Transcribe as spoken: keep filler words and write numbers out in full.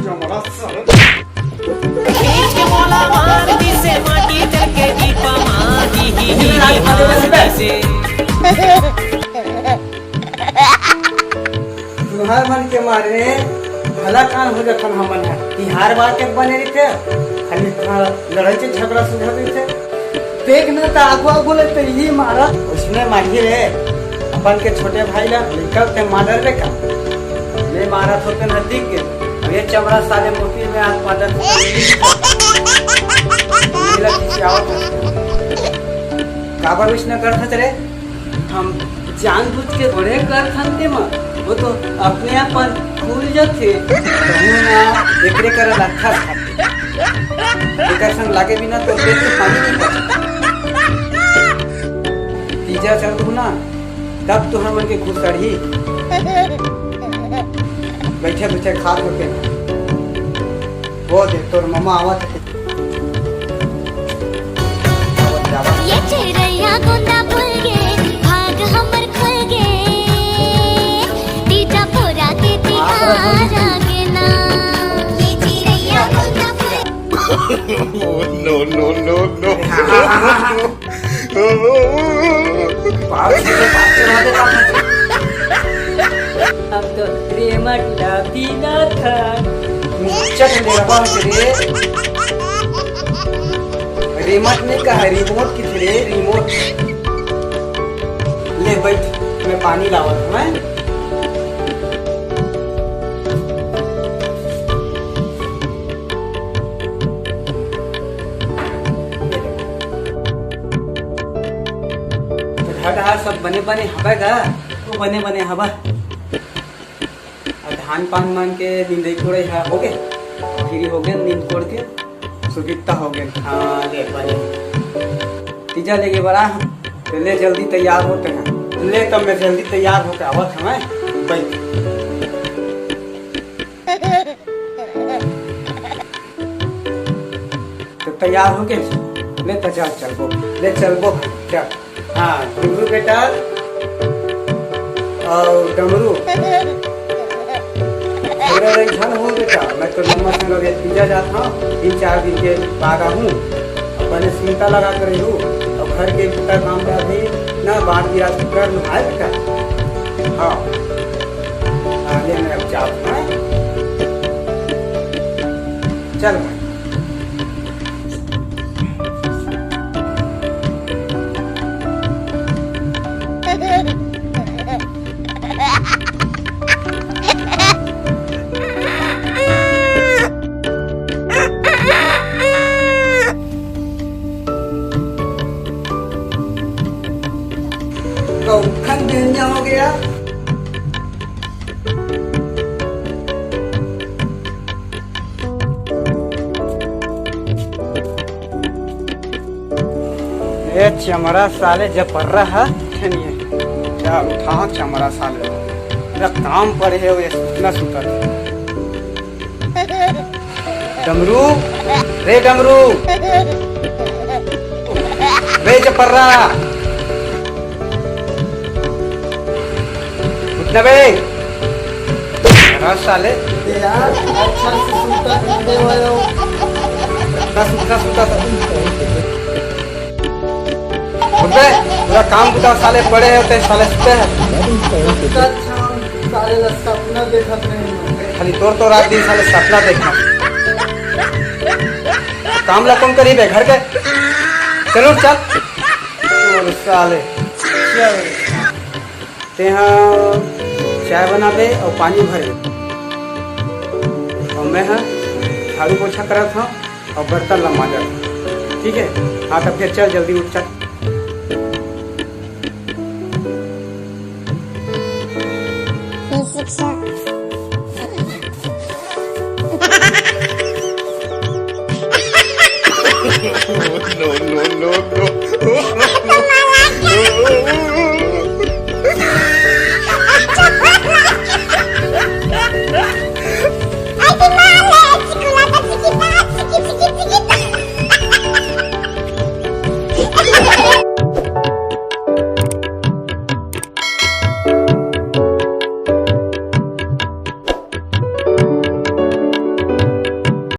चमड़ा साले। एक मोला मार दिसे माटी चल के दीपा मार दी ही ही ही मार दिसे। तुहर मन के मारे भला कान हो जथन हमन ह। तिहार बार के बने रहिथे, खाली थोड़ा लड़ाई झगड़ा सुझा रहिथे। देख न त आगू आगू ले त इही मारत। उसने मारही रे, अपन के छोटे भाई ला लइका ते मारल रे का? ले मारत होते न दिख के। अब ये चमड़ा साले मोती में आज पादन। ये ला किसी आवत है। काबर विश्न करत रे? हम जानबूझ के थोड़े करथन ते म, वो तो अपने आप पर खुल जथे। कहूँ ना, एकरे करा लगथा खाथे। एकर संग लागे बिना तो पेट के पानी नहीं पचता। तीजा चल तू ना, तब तुहर मन के खुश चढ़ी। बैठे बैठे खात होते। वो दे, तोर ममा आवत हे। ये चिरैया गोंदा बोल गे, भाग हमर खुल गे। तीजा पोरा के तिहार आगे ना। ये चिरैया गोंदा बोल नो नो नो नो। बाप रे, बाप रे, बाप रे। अब तो रेमट ला पीना था। मुच्चा के ले रहा हूँ तेरे। रिमोट नहीं कहा, रिमोट की थे रे, रिमोट। ले बैठ, मैं पानी लावत हूँ, हैं? घर डहार सब बने बने हवय गा? तो बने बने हवय। अब धान पान मन के निंदई कोड़ई ह होगे, फिरी होगे, नींद कोड़ के सुबित्ता होगे। हाँ, ले बने। तीजा लेगे बड़ा, तो ले जल्दी तैयार होते हैं। ले तब मैं जल्दी तैयार होके आवत हूँ, बैठ। तो तैयार हो गए? ले तो चल, चलबो, ले चलबो भाई, चल। हाँ, डमरू बेटा और डमरू, थोड़ा रही झन हो बेटा, मैं तो मम्मा संग अभी तीजा जात हूँ, तीन चार दिन के बाद आहूँ। अपने चिंता लगा कर रहू, और घर के पूरा काम में अभी ना बांट दिया कर लूँ, है बेटा? हाँ। आगे में अब जात हैं। चल भाई। कौन खन बेनिया हो गया? ए चमड़ा साले जपर्रा ह, ठनिए। क्या उठा चमड़ा साले। पूरा काम पड़े हे, ये सुतना सुतत। डमरू, रे डमरू, रे जपर्रा, उठ ना बे। हाँ साले। यार, अच्छा से सूता दे वाला। ना सूता, सूता था। उठ बे, पूरा काम बुता साले पड़े होते, साले सुते हैं। अच्छा, साले ला सपना देखत रहे। खाली तोर तो रात दिन साले सपना देखना। काम ला कौन करी बे घर के? चलो चल। और साले, चल। तेहा चाय बनाबे अउ पानी भरे, अउ मैं हा झाड़ू पोछा करत हूँ अउ बर्तन ला मांजत हूँ, ठीक है? हाँ, तब फिर चल, जल्दी उठ, चल। No, no, no, no।